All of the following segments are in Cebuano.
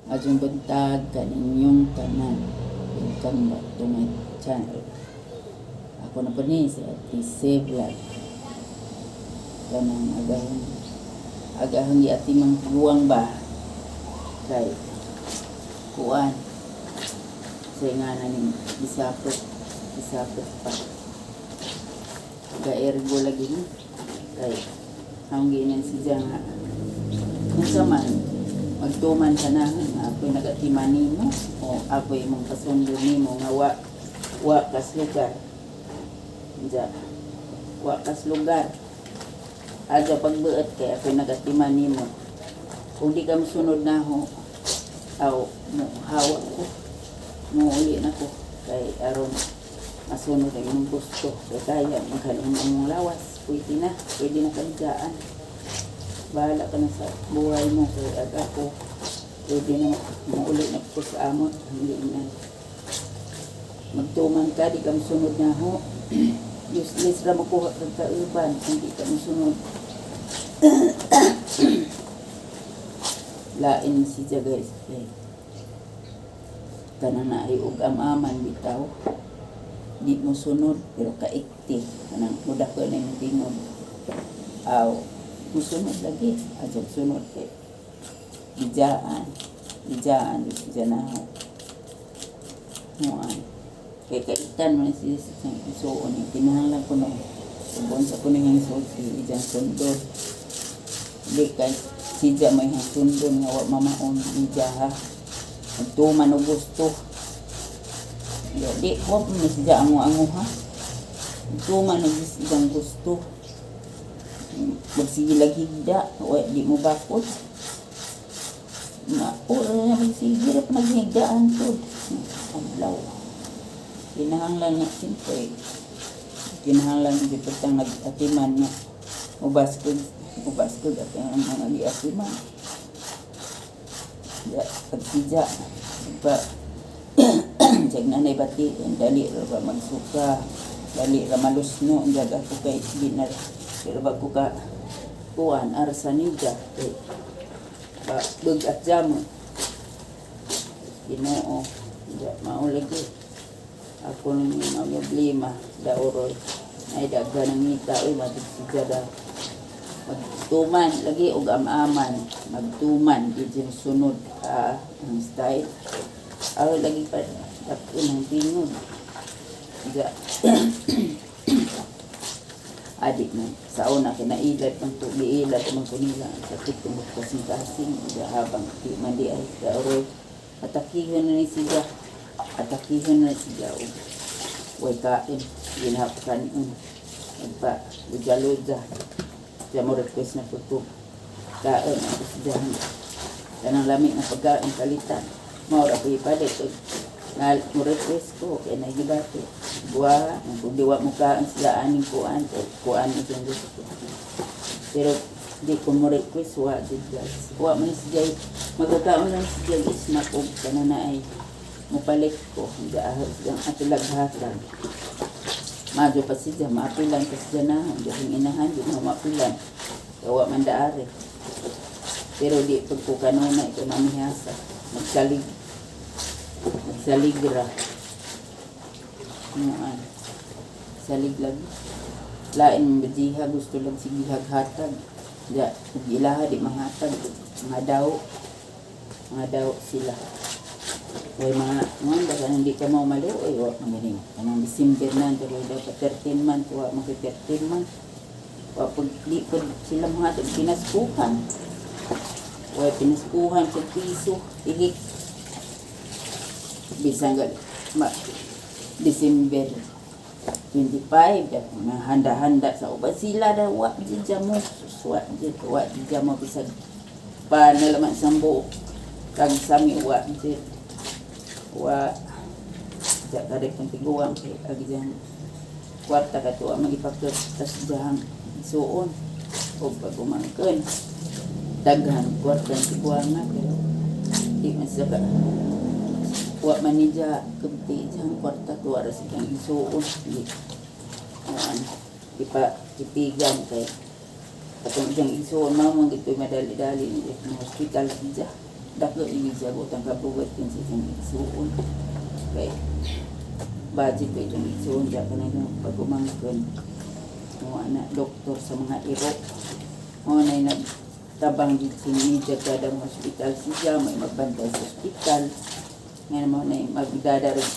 Maayong buntag kaninyong tanan. Welcome back to my channel. Ako na po ni si Ate C Vlog. Kanang agahon agahon gi mang guwang ba kay kuan sa nga na ning isapot isapot pa ga ergo lagi ni kay ang ginan siya nga unsa man magtuman ka na nga ako'y nagatiman nimo o ako'y imong pasundo nimo nga wa wa kas lugar. Diya, wa kas lugar aja pagbuot kay ako'y nagatiman nimo. Kung di ka mosunod na ho, aw mo hawa ko, mo uli na ko kay aron masunod ang imong gusto, kay kaya maghalong imong lawas, pwede na, pwede na kaligaan. Bahala ka na sa buhay mo kay ag ako pwede na muuli na ko sa amo. Hindi na magtuman ka, di ka mosunod na ho, useless ra makuha kag kauban kung di ka mosunod. Lain siya, guys, kay kanang naay og amaman bitaw di mo sunod pero kaikti kanang muda ko na yung tingog, aw musunod lagi ajag sunod kay bijaan bijaan di siya na ho muan kay kaitan man siya sa isuon. Kinahanglan ko no ubon sa kuning ang sulti ijang sundon, di kay siya may hang sundon nga wa mamaon ija ha magtuman og gusto. Yo, di wa pa man siya ango-ango ha. Magtuman og ijang gusto, magsige lag higda wa di mo bakod na ora na, magsige ra pa naghigdaan to adlaw. Kinahanglan nga siyempre kinahanglan di tang nag-atiman nga mubaskog mubaskog at ang mga giatiman ya pagsidya pa jag nanay bati dali ra ba magsuka, dali ra malusno. Jag ako kay di na pero bago ka kuan arsa nija kay ba bug at jamo. Ginoo ja mao lagi ako nang mga problema daoroy ay daghan ng ngita oy matig siya da magtuman lagi og amaman magtuman di siya sunod ang style aw lagi pa dako ng tingog ja adik man sa una kinailat man ko giilat man ko nila sakit tungod kasing-kasing ja habang di man di ay daoroy atakihon na ni siya, atakihon na siya og way kain ginahapakan nagpa luja-luja siya mo request na pud ko kain ako siya kanang lami nga pagkain kalitan mao ra ko ipalit og na mo request ko kay nagibati buwa kung diwa mo kain sila aning kuan kay kuan ito ang gusto, pero di ko mo request wa jud, guys. Wa man siya magkakaon lang siya snack og kana na ay mupalit ko gaahos ang atulag hatag. Madyo pa siya maapilan pa siya na ang inahan di mo maapilan kawa man daari, pero di pag ko kanuna ito mamihasa magsalig magsalig ra muan salig lagi. Lain man bajiha gusto lang sige hatag ja ug ilaha di manghatag mga daw sila. Way mga ngon baka hindi ka mo maluoy wa man ganing kanang December na pero dapat 13 month wa man kay 13 month wa pag di pud sila mga pinaskuhan, way pinaskuhan sa piso tihik bisan ga ma December 25 da mga handa-handa sa uban sila da wa jud mo wa jud wa jud mo bisag pa nalaman sa buok kag sami wa jud wa ja kada kung tiguang kay agi diyan kwarta ka tuwa magipakot tas diyang suon o pag umangkon daghan kwarta ang tiguang nga pero di man siya ka wa man ni dya kabti diyang kwarta tuwa ra siyang isuon di ano ipa ipigan kay atong diyang isuon mao man gito'y madali-dali ni hospital siya. Dako ibig siya butang kabugat yun sa itong igsuon. Kay budget ko itong igsuon diya ka na yung pag-umangkon. Mo na doktor sa mga irok. Mo na yung nagtabang dito sa media kada mga hospital siya, may magbantay sa hospital. Ngayon mo na yung magdadarog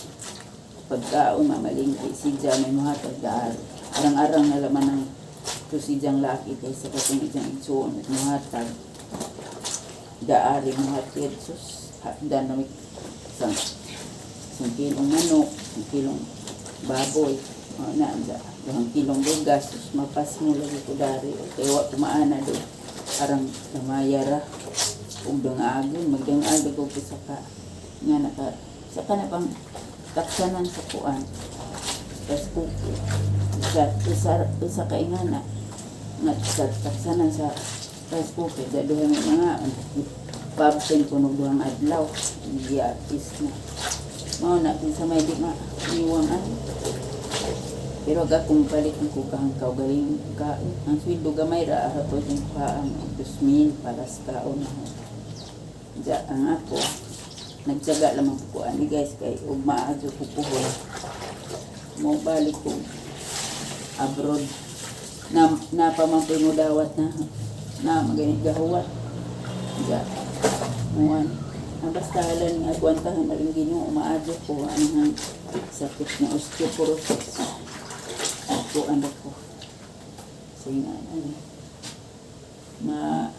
pagkaon, mamalingki siya, may muhatag daar. Arang-arang na laman ng to siyang laki kaysa katong iyang igsuon at muhatag daari muhatid sus hapdan na may 1 kilong manok, 1 kilong baboy, o na 2 kilong bugas, sus mapas mo lagi ko dari kay wa kumaana do arang lamaya ra ug dangagon magdangag ko sa ka nga naka sa ka na pang taksanan sa kuan tas kuko isa isa isa ka ingana nga sa taksanan sa rice cooker da duha may mga pabsen ko nog 2 adlaw giapis na mao na kinsa may di ma niwang ano. Pero aga kung balik ang kukahang kaugaling ka ang sweldo gamay ra ara po yung kuhaan og 2,000 para sa kaon na ho. Diya ang ako nagtiyaga lamang ko ani, guys, kay ug maadyo ko puhon mo balik ko abroad na napamampoy mo dawat na na maganit gahuwat diya muan ang basta halan nga agwantahan na rin Ginoo maadyo ko ang ang sakit na osteoporosis ako ano ko sige nga ano ma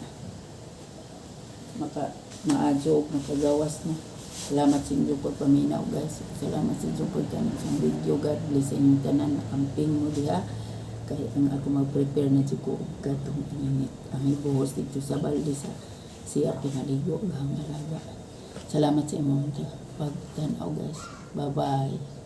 maka maadyo og makagawas na. Salamat sa inyong pagpaminaw, guys. Salamat sa inyong pagtanaw sa video. God bless sa inyong tanan. Nakamping mo diha kay ang ako mag-prepare na jud ko og katong init ang ibuhos dito sa balde sa CR kay maligo ang alaga. Salamat sa imong pagtanaw, guys. Bye bye.